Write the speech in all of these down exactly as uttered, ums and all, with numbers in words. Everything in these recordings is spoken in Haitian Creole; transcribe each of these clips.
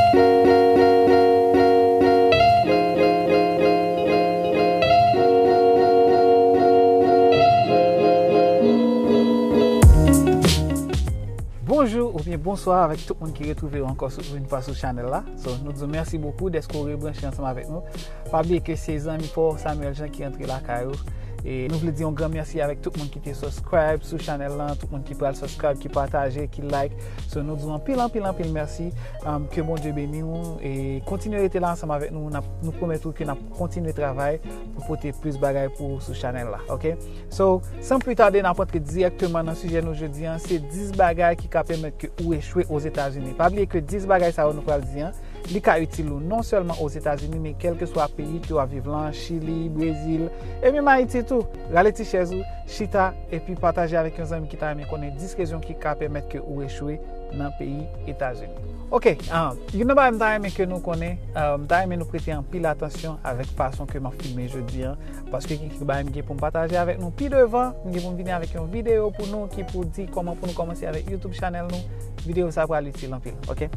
Bonjou oubyen bonswa avèk tout moun ki retwouve yo ankò sou, yon fwa sou chanèl la. So, nou di w mèsi bokou dèske w rebranche ansanm avèk nou. Pa bliye ke se zanmi pa w Samuel Jean ki antre lakay ou. E nou vle di yon gran mèsi avèk tout moun ki te subscribe sou chanèl lan, tout moun ki pral subscribe, ki pataje, ki like. So, nou di w anpil, anpil, anpil mèsi. Um, ke Bondye beni w e kontinye rete la ansanm avèk nou. N ap, nou pwomèt ou ke n ap kontinye travay pou pote plis bagay pou ou sou chanèl la, oke? So, san pli tade, n ap antre dirèkteman nan sijè nou jodi a, se dis bagay ki ka pèmèt ke ou echwe Ozetazini. Pa bliye ke dis bagay sa yo nou pral di a, li ka itil ou non sèlman Ozetazini, men kèlkeswa peyi ke w ap viv lan, Chili, Brezil, e menm Ayiti tou. Rale ti chèz ou, chita, epi pataje avèk yon zanmi ki ta renmen konnen dis rezon ki ka pèmèt ke ou echwe nan peyi Etazini. Oke, ah, youn nan bagay m ta renmen ke nou konnen, ah, m ta renmen nou prete anpil atansyon avèk fason ke m ap filme jodi a, paske gen kèk bagay m gen pou m pataje avèk nou pi devan, m gen pou m vini avèk yon videyo pou nou ki pou di kòman pou nou kòmanse avèk YouTube chanèl nou. Videyo sa pral itil anpil, oke?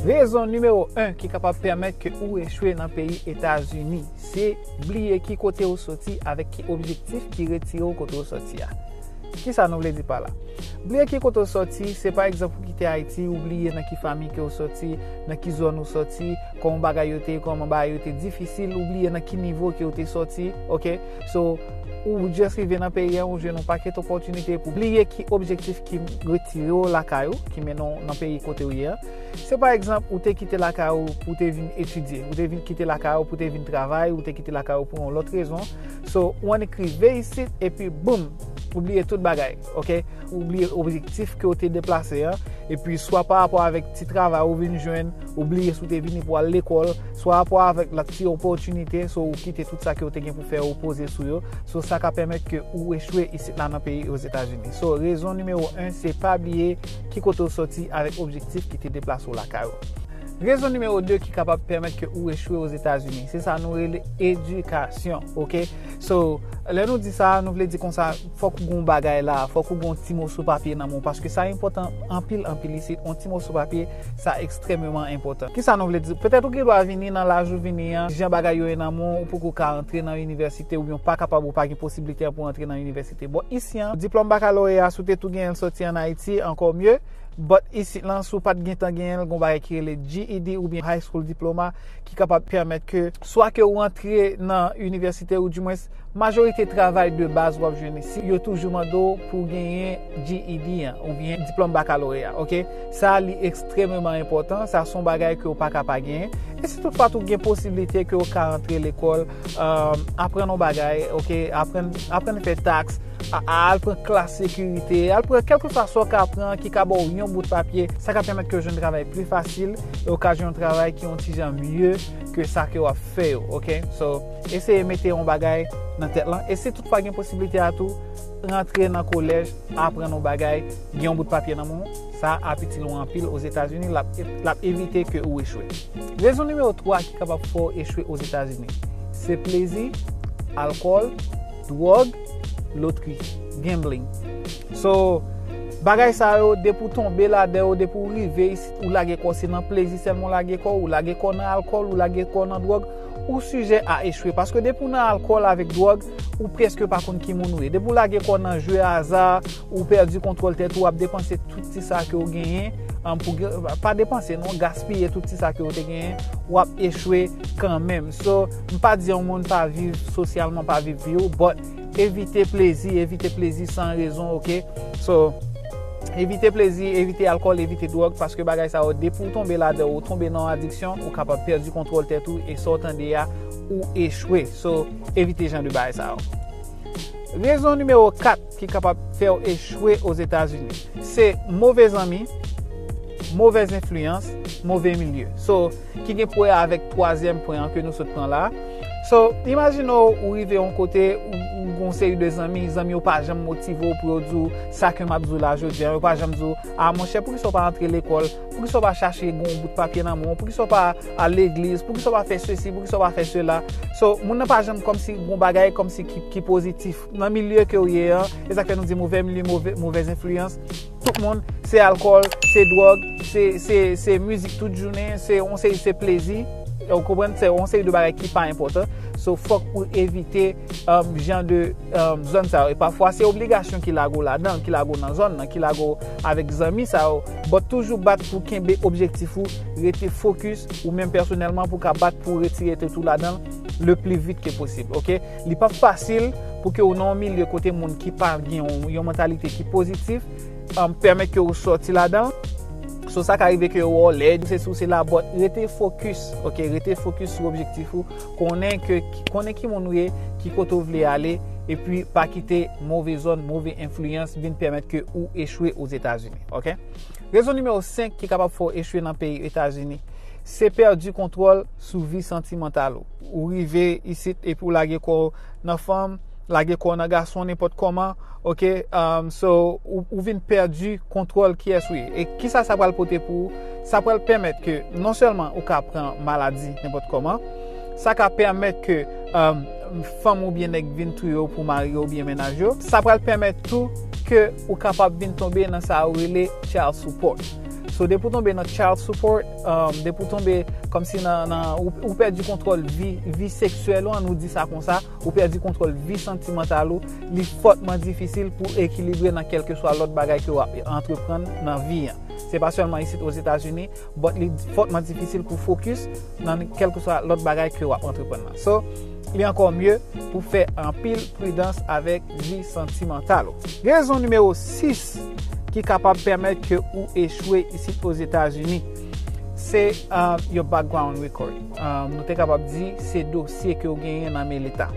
Rezon nimewo en ki kapab pèmèt ke ou echwe nan peyi Etazini, se bliye ki kote ou soti avèk ki objektif ki retire w kote ou soti a. Kisa nou vle di pa la? Bliye ki kote w soti, se pa egzanp ou kite Ayiti, ou bliye nan ki fanmi ke w soti, nan ki zòn ou soti, kòman bagay yo te ye, kòman bagay yo te difisil, ou bliye nan ki nivo ke w te soti, oke? So, ou just rive nan peyi a, ou jwenn yon pakèt opòtinite pou bliye ki objektif ki retire w lakay ou, ki mennen w nan peyi kote w ye a. Se pa egzanp, ou te kite lakay ou pou te vin etidye, ou te vin kite lakay ou pou te vin travay, ou te kite lakay ou pou yon lòt rezon. So, ou annik rive isit, epi boum, ou bliye tout bagay, oke? Ou bliye objektif ke w te deplase an, epi swa pa rapò avèk ti travay ou vin jwenn, ou bliye si w te vini pou al lekòl, swa rapò avèk lòt ti opòtinite, so ou kite tout sa ke w te gen pou fè, ou poze sou yo. So, sa ka pèmèt ke ou echwe isit la nan peyi Ozetazini. So, rezon nimewo en, se pa bliye ki kote w soti avèk objektif ki te deplase w lakay ou. Rezon nimewo de ki kapab pèmèt ke ou echwe Ozetazini, se sa nou rele edikasyon, oke? So, lè nou di sa, nou vle di konsa, fòk ou gen yon bagay la, fòk ou gen yon ti moso papye nan men w, paske sa enpòtan anpil, anpil isit, yon ti moso papye, sa ekstrèmeman enpòtan. Kisa nou vle di? Petèt ou gen dwa vini nan laj ou vini an, jan bagay yo ye nan men w, ou poko ka antre nan inivèsite, oubyen ou pa kapab, ou pa gen posiblite an pou antre nan inivèsite. Bon, isi an, diplòm bakaloreya, si w te tou genyen l soti ann Ayiti, ankò mye. But isit lan, si w pa t gentan genyen l, gen yon bagay ki rele G E D oubyen High School Diploma ki kapab pèmèt ke swa ke ou antre nan inivèsite ou dimwens majorite travay de baz w ap jwenn isit, yo toujou mande w pou w genyen G E D an oubyen diplòm bakaloreya, oke? Sa li ekstrèmeman enpòtan, sa se yon bagay ke w pa ka pa genyen. E si toutfwa tou gen posiblite ke w ka antre lekòl, um, aprann yon bagay, oke? Aprann, aprann fè taks, a, a, al pran klas sekirite, al pran kèlkeswa sa w ka pran ki ka ba w yon bout papye, sa ka pèmèt ke w jwenn travay pli fasil e w ka jwenn yon travay ki yon ti jan mye ke sa ke w ap fè yo, oke? So, eseye mete yon bagay nan tèt lan. E si toutfwa gen posiblite a tou, rantre nan kolèj, aprann yon bagay, gen yon bout papye nan men w, sa ap itil ou anpil Ozetazini, l ap, l ap evite ke ou echwe. Rezon nimewo twa ki kapab fè w echwe Ozetazini, se plezi, alkòl, dwòg, lotri, gambling. So, bagay sa yo, depi w tonbe ladan yo, depi w rive isit, ou lage kò w, se nan plezi sèlman w lage kò w, ou lage kò w nan alkòl, ou lage kò w nan dwòg, ou sijè a echwe. Paske depi w nan alkòl avèk dwòg, ou prèske pa konn ki moun ou ye. Depi w lage kò w nan jwe aza, ou pèdi kontwòl tèt ou, w ap depanse tout ti sa ke w genyen, um, pou gen, pa depanse non, gaspiye tout ti sa ke w te genyen, w ap echwe kanmenm. So, m pa di yon moun pa viv sosyalman, pa viv vi w, but evite plezi, evite plezi san rezon, oke? So, evite plezi, evite alkòl, evite dwòg, paske bagay sa yo, depi w tonbe ladan, ou tonbe nan adiksyon, ou kapab pèdi kontwòl tèt ou, e sa w tande a, ou echwe. So, evite jan de bagay sa yo. Rezon nimewo kat ki kapab fè w echwe Ozetazini, se move zanmi, movèz enfliyans, move milye. So, ki gen pou wè avèk twazyèm pwen an ke nou sot pran la. So, imajine w, ou rive yon kote, ou, ou gon seri de zanmi, zanmi yo pa janm motive w pou yo di w sa ke m ap di w la jodi a, yo pa janm di w, a monchè, poukisa w pa antre lekòl, poukisa w pa chache gon bout papye nan men w, poukisa w pa al legliz, poukisa w pa fè sesi, poukisa w pa fè sela. So, moun nan pa janm kòmsi gon bagay kòmsi ki, ki pozitif. Nan milye ke w ye an, e sa k fè nou di movè milye, movè, movèz enfliyans. Tout moun, se alkòl, se dwòg, se, se, se mizik tout jounen, se yon seri, se plezi. Ou konprann, se yon seri de bagay ki pa enpòtan. So, fòk ou evite um, jan de um, zòn sa yo. E pafwa, se obligasyon ki lage w ladan, ki lage w nan zòn nan, ki lage w avèk zanmi sa yo. But toujou bat pou kenbe objektif ou, rete fokis, ou menm pèsonèlman pou ka bat pou retire tèt ou ladan le pli vit ke posib, oke? Li p ap fasil pou ke ou nan yon milye kote moun ki pa gen yon, yon mantalite ki pozitif, um, pèmèt ke ou sòti ladan. So, sa ka rive ke yo wè w lèd, se sou, se la, but rete fokis, oke? Rete fokis sou objektif ou. Konnen ke, konnen ki moun ou ye, ki kote w vle ale, epi pa kite move zòn, move enfliyans vin pèmèt ke ou echwe Ozetazini, oke? Rezon nimewo senk ki kapab fè w echwe nan peyi Etazini, se pèdi kontwòl sou vi santimantal ou. Ou rive isit epi w lage kò w nan fanm, lage kò w nan gason nenpòt kòman, oke? Um, so, ou, ou vin pèdi kontwòl kiyès ou ye. E kisa sa pral pote pou ou? Sa pral pèmèt ke non sèlman ou ka pran maladi nenpòt kòman, sa ka pèmèt ke um, fanm oubyen nèg vin touye w pou mari yo oubyen mennaj yo. Sa pral pèmèt tou ke ou kapab vin tonbe nan sa yo rele child support. So, depi w tonbe nan child support, um, depi w tonbe kòmsi nan, nan ou, ou pèdi kontwòl vi, vi seksyèl ou, ann nou di sa konsa, ou pèdi kontwòl vi santimantal ou, li fòtman difisil pou ekilibre nan kèlkeswa lòt bagay ke w ap antreprann nan vi an. Se pa sèlman isit Ozetazini, but li fòtman difisil pou fokis nan kèlkeswa lòt bagay ke w ap antreprann nan. So, li ankò mye pou fè anpil pridans avèk vi santimantal ou. Rezon nimewo sis ki kapab pèmèt ke ou echwe isit Ozetazini, se, um, your background record. Um, nou te kapab di se dosye ke w genyen nan men Leta.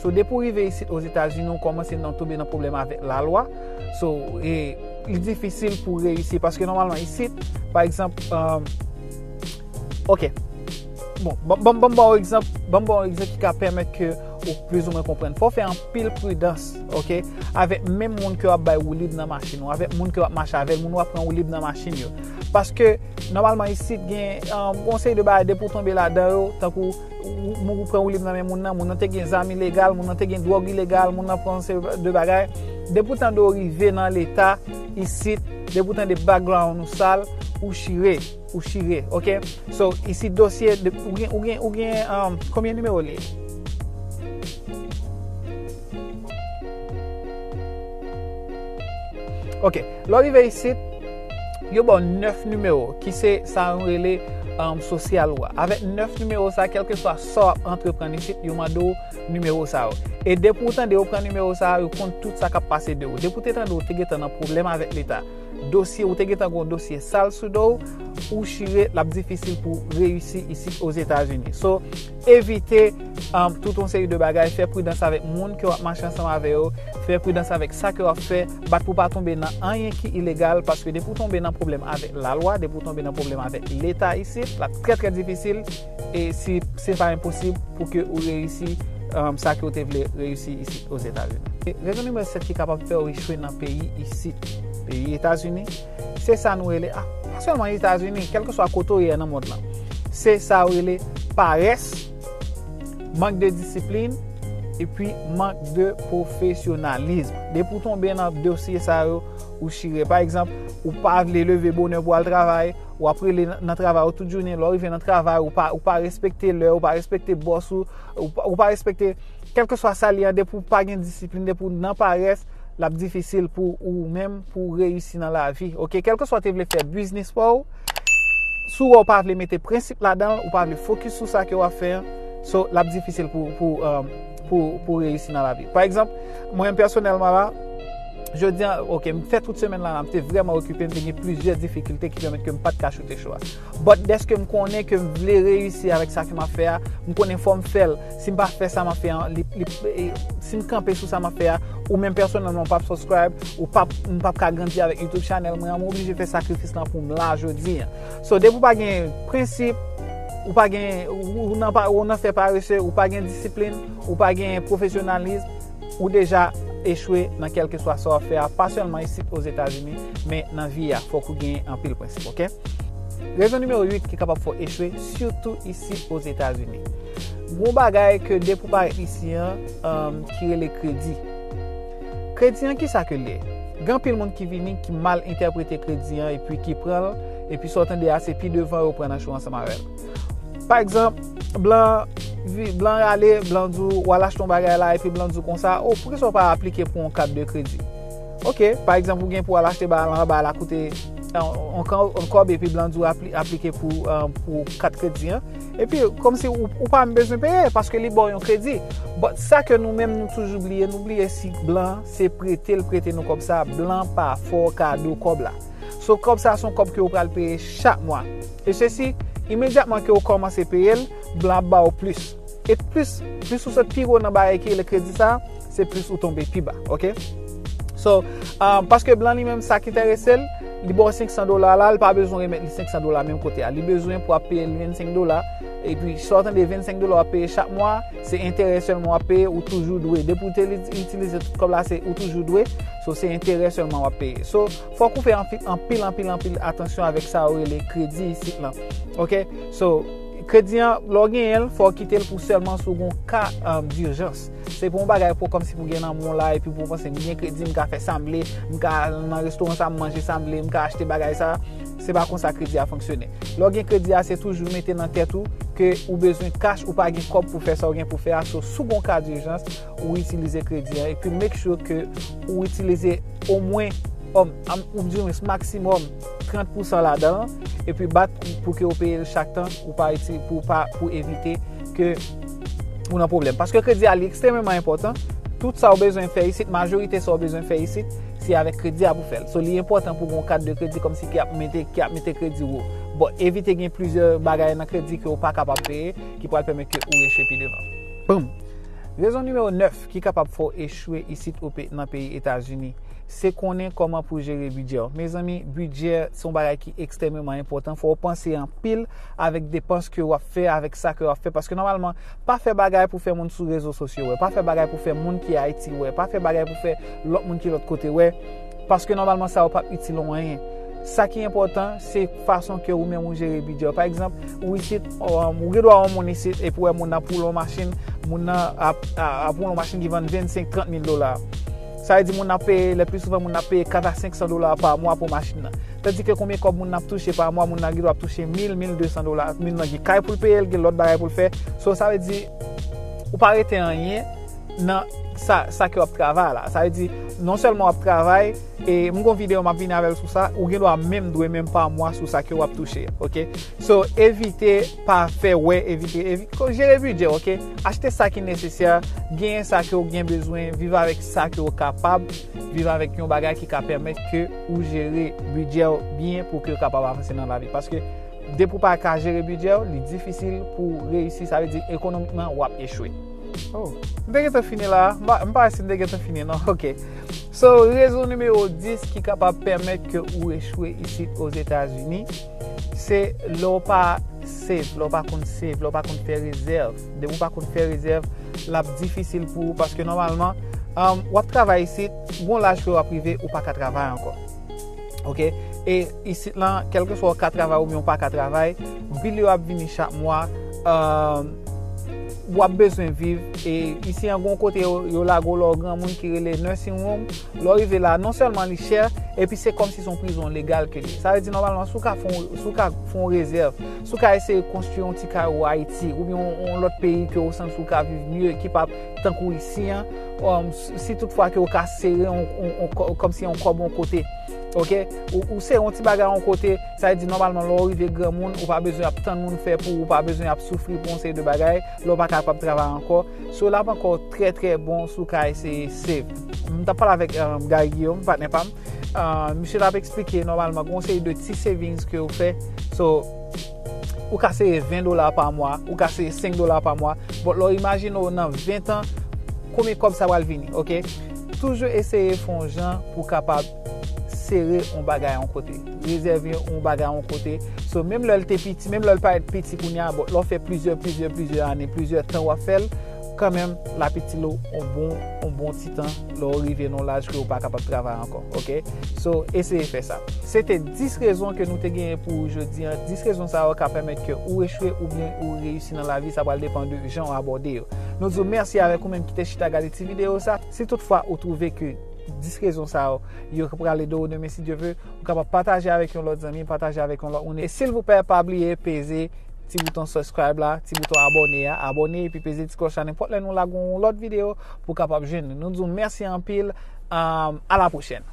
So, depi w rive isit Ozetazini, w kòmanse nan, tonbe nan pwoblèm avèk lalwa. So, e, li difisil pou reyisi, paske nòmalman isit, pa egzanp, um, oke. Bon, ban, ban, ban m ba w egzanp, ban m ba w egzanp ki ka pèmèt ke ou plizoumwen konprann. Fò w fè anpil pridans, oke, avèk menm moun ke w ap bay woulib nan machin ou, avèk moun ke w ap mache avè l, moun w ap pran woulib nan machin yo. Paske, nòmalman, isit gen, um, yon seri de bagay, depi w tonbe ladan yo, tankou ou, ou, ou pran woulib nan men moun nan, moun nan te gen zam ilegal, moun nan te gen dwòg ilegal, moun nan pran yon seri de bagay. Depi w tande w rive nan Leta, isit, depi w tande background ou sal, ou chire, ou chire, oke? So, isit dosye, de, ou gen, ou gen, ou gen, um, konbyen nimewo li ye? Oke, lè w rive isit, yo ba w nèf nimewo, ki se sa yo rele, um, sosyal ou a. Avèk nèf nimewo sa, kèlkeswa sa w ap antreprann isit, yo mande w nimewo sa yo. E depi w tande yo pran nimewo sa yo, yo konn tout sa k ap pase de ou. Depi w te tande w te gentan nan pwoblèm avèk Leta, dosye, ou te gentan gen yon dosye sal sou do w, ou chire, l ap difisil pou reyisi isit Ozetazini. So, evite, um, tout yon seri de bagay, fè pridans avèk moun ke w ap mache ansanm avè yo, fè pridans avèk sa ke w ap fè, bat pou w pa tonbe nan anyen ki ilegal, paske depi w tonbe nan pwoblèm avèk lalwa, depi w tonbe nan pwoblèm avèk Leta isit, l ap trè, trè difisil, e si se pa enposib pou ke ou reyisi, um, sa ke w te vle reyisi isit Ozetazini. E rezon nimewo sèt ki kapab fè w echwe nan peyi isit, peyi Etazini, se sa nou rele, a, pa sèlman Etazini, kèlkeswa kote w ye nan mond lan. Se sa yo rele parès, mank de disiplin, epi mank de pwofesyonalizm. Depi w tonbe nan dosye sa yo, ou chire. Pa egzanp, ou pa vle leve bonè pou al travay, w ap rele nan, nan travay ou tout jounen, lè w rive nan travay, ou pa, ou pa respekte lè, ou pa respekte bòs ou, ou pa, ou pa respekte kèlkeswa sa li ye, depi w pa gen disiplin, depi w nan parès, l ap difisil pou ou menm, pou w reyisi nan lavi. Oke, kèlkeswa w te vle fè biznis pa w, si w wè w pa vle mete prensip ladan l, ou pa vle fokis sou sa ke w ap fè an, so, l ap difisil pou, pou, um, pou, pou w reyisi nan lavi. Pa egzanp, mwen menm pèsonèlman la, jodi a, oke, m fè tout semèn la, la, m te vrèman okipe, m te gen plizyè difikilte ki pèmèt ke m pa t ka choute cho a. But dèske m konnen ke m vle reyisi avèk sa ke m ap fè a, m konnen fò m fè l. Si m pa fè sa m ap fè a, li, li, e, si m kanpe sou sa m ap fè a, ou menm pèsonèlman w p ap subscribe, ou p ap, m p ap ka grandi avèk YouTube channel mwen an, m oblije fè sakrifis lan pou m la jodi a. So, depi w pa gen prensip, ou pa gen, ou, ou nan pa, ou nan fè parese, ou pa gen disiplin, ou pa gen pwofesyonalis, ou deja echwe nan kèlkeswa sa w ap fè a, pa sèlman isit Ozetazini, men nan vi a, fòk ou gen anpil prensip, oke? Rezon nimewo uit ki kapab fè w echwe, sitou isit Ozetazini. Gon bagay ke depi w parèt isi an, um, ki rele kredi. Kredi an, ki sa ke l ye? Gen anpil moun ki vini, ki mal entèprete kredi an, epi ki pran l, epi sa w tande a, se pi devan yo pran nan cho ansanm avè l. Pa egzanp, blan, vi- blan rale, blan di w, w al achte yon bagay la, epi blan di w konsa, o, poukisa w pa aplike pou yon kat de kredi? Oke, pa egzanp, ou gen pou w al achte bagay la, bagay la koute yon, yon, yon kòb, epi blan di w apli- aplike pou, uh, pou kat kredi an. Epi, kòmsi ou, ou pa menm bezwen peye, paske li ba w yon kredi. But sa ke nou menm nou toujou bliye, nou bliye si blan se prete l prete nou kòb sa, blan pa fè w kado kòb la. So, kòb sa se yon kòb ke ou pral peye chak mwa. E sesi, imedyatman ke ou kòmanse peye l, blan ap ba w plis. E plis, plis ou sot pi wo nan bagay ki rele kredi sa, se plis ou tonbe pi ba, oke? So, um, paske blan li menm sa ki enterese l, li ba w senk san dola la, li pa bezwen remèt li senk san dola menm kote a. Li bezwen pou ap peye l vennsenk dola, epi sa w tande vennsenk dola w ap peye chak mwa, se enterè sèlman w ap peye, ou toujou dwe. Depi w te li- itilize tout kòb la, se ou toujou dwe, so se enterè sèlman w ap peye. So, fòk ou fè anpil, anpil, anpil, anpil atansyon avèk sa yo rele kredi isit lan, oke? So, kredi an, lè w genyen l, fò w kite l pou sèlman si w gen yon ka, um, dijans. Se pou yon bagay pou kòmsi pou gen nan men w la, epi pou w panse, "M gen kredi, m ka fè sa m vle, m ka al nan restoran sa, m manje sa m vle, m ka achte bagay sa." Se pa konsa kredi a fonksyone. Lè w gen kredi a, se toujou mete nan tèt ou ke ou bezwen kach, ou pa gen kòb pou fè sa w gen pou fè a. So, si w gen yon ka dijans, ou itilize kredi an, epi make sure ke ou itilize omwen, um, am- ou di maksimòm trant pousan ladan l, epi bat pou ke ou peye l chak tan, ou pa iti- pou pa, pou evite ke ou nan pwoblèm. Paske kredi a, li ekstrememan enpòtan. Tout sa w bezwen fè isit, majorite sa w bezwen fè isit, se avèk kredi a pou fè l. So, li enpòtan pou gen yon kat de kredi kòmsi ki ap mete, ki ap mete kredi w wo. Bon, evite gen plizyè bagay nan kredi ke w pa kapab peye, ki pral pèmèt ke ou echwe pi devan. Boom! Rezon nimewo nèf ki kapab fè w echwe isit o pe- nan peyi Etazini, se konnen kòman pou jere bidjè w. Mezanmi, bidjè se yon bagay ki ekstrèmeman enpòtan. Fò w panse anpil avèk depans ke w ap fè, avèk sa ke w ap fè. Paske nòmalman, pa fè bagay pou fè moun sou rezo sosyo wè. Pa fè bagay pou fè moun ki Ayiti wè. Pa fè bagay pou fè lòt moun ki lòt kote wè. Paske nòmalman, sa yo p ap itil ou anyen. Sa ki enpòtan, se fason ke ou menm ou jere bidjè w. Pa egzanp, ou isit, um, ou gen dwa yon moun isit, epi w wè moun nan ap woule yon machin, moun nan ap, a- ap woule yon machin ki vann vennsenk, trant mil dola. Sa vle di moun nan ap peye, le pli souvan moun nan ap peye kat a senk san dola pa mwa pou machin nan. Tandike konbyen kòb moun nan ap touche pa mwa, moun nan gen dwa ap touche mil, mil de san dola. Moun nan gen kay pou l peye, l gen lòt bagay pou l fè. So, sa vle di, ou pa rete anyen nan sa, sa ke w ap travay la. Sa vle di, non sèlman w ap travay, e m gon videyo m ap vini avè l sou sa, ou gen dwa menm dwe menm pa mwa sou sa ke w ap touche, oke? So, evite pa fè wè, evite, evi- ko- jere bidjè, oke? Achte sa ki nesesè, genyen sa ke w gen bezwen, viv avèk sa ke w kapab, viv avèk yon bagay ki ka pèmèt ke ou jere bidjè w byen pou ke w kapab avanse nan lavi. Paske depi w pa ka jere bidjè w, li difisil pou w reyisi, sa vle di ekonomikman w ap echwe. Oh, m te gentan fini la. M pa, m pa wè si m te gentan fini, non. Oke. So, rezon nimewo dis ki kapab pèmèt ke ou echwe isit Ozetazini, se lè w pa save, lè w pa konn save, lè w pa konn fè rezèv. Depi w pa konn fè rezèv, l ap difisil pou ou, paske nòmalman, um, w ap travay isit, gon laj ke w ap rive, ou pa ka travay ankò. Oke? E isit lan, kèlkeswa w ka travay oubyen w pa ka travay, bil yo ap vini chak mwa, um, w ap bezwen viv. E isi an, gon kote yo, yo lage w lè w granmoun ki rele nursing home. Lè w rive la, non sèlman li chè, epi se kòmsi se yon prizon legal ke li ye. Sa vle di, nòmalman, si w ka fè yon, si w ka fè yon rezèv, si w ka eseye konstwi yon ti kay ou Ayiti, oubyen yon, yon lòt peyi ke w santi w ka viv mye, ki pa tankou isi an, um, si, si toutfwa ke w ka sere yon, yon, yon kò- kòmsi yon kòb yon kote, oke? Ou, ou sere yon ti bagay yon kote, sa vle di, nòmalman, lè w rive granmoun, ou pa bezwen ap tann moun fè pou ou, ou pa bezwen ap soufri pou yon seri de bagay, lè w pa kapab travay ankò. So, l ap ankò trè, trè bon si w ka eseye save. M t ap pale avèk, um, Gary Guillaume, patnè pa m. Uh, misye t ap eksplike nòmalman, gen yon seri de ti savings ke w fè. So, ou ka sere ven dola pa mwa, ou ka sere senk dola pa mwa. But lè w imajine w nan ven tan, konbyen kòb sa pral vini, oke? Toujou eseye fè yon jan pou w kapab tere yon bagay yon kote, rezève yon bagay yon kote. So, menm lè l te piti, menm lè l parèt piti kounye a, bon, lè w fè plizyè, plizyè, plizyè ane, plizyè tan w ap fè l, kanmenm, l ap itil ou yon bon, yon bon ti tan, lè w rive nan laj ke w pa kapab travay ankò, oke? So, eseye fè sa. Se te dis rezon ke nou te genyen pou ou jodi a. Dis rezon sa yo ka pèmèt ke ou echwe oubyen ou reyisi nan lavi, sa pral depann de jan w abòde yo. Nou di w mèsi avèk ou menm ki te chita gade ti videyo sa. Si toutfwa ou twouve ke dis rezon sa yo, yo pral ede w demen si Dye ve, ou kapab pataje avèk yon lòt zanmi, pataje avèk yon lòt moun. E silvouplè, pa bliye peze ti bouton subscribe la, ti bouton abòne a, abòne epi peze ti klòch la. Nenpòt lè nou lage yon lòt videyo pou w kapab jwenn nou. Nou di w mèsi anpil. Um, a la pwochèn.